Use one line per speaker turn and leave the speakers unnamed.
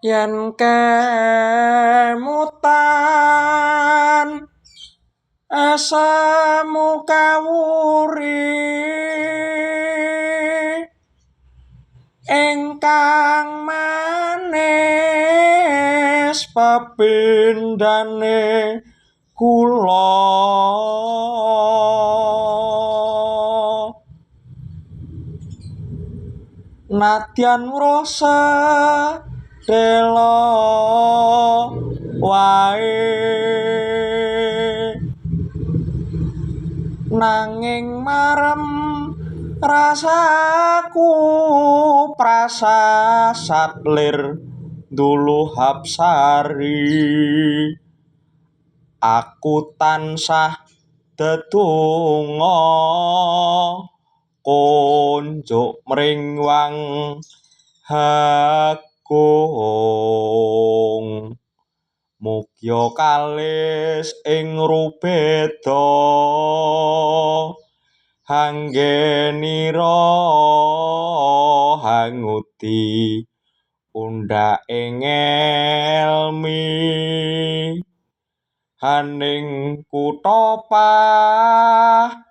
Yen kemutan asemu kawuri ingkang manis pepindhane kula. Nadyan weruh sedhela wae, nanging marem rasaku prasasat lir ndulu hapsari. Aku tansah dedonga kunjuk mring Wang Agung, mugya kalis ing rubeda anggenira hangudi undhake ngelmi haning kutha pahlawan.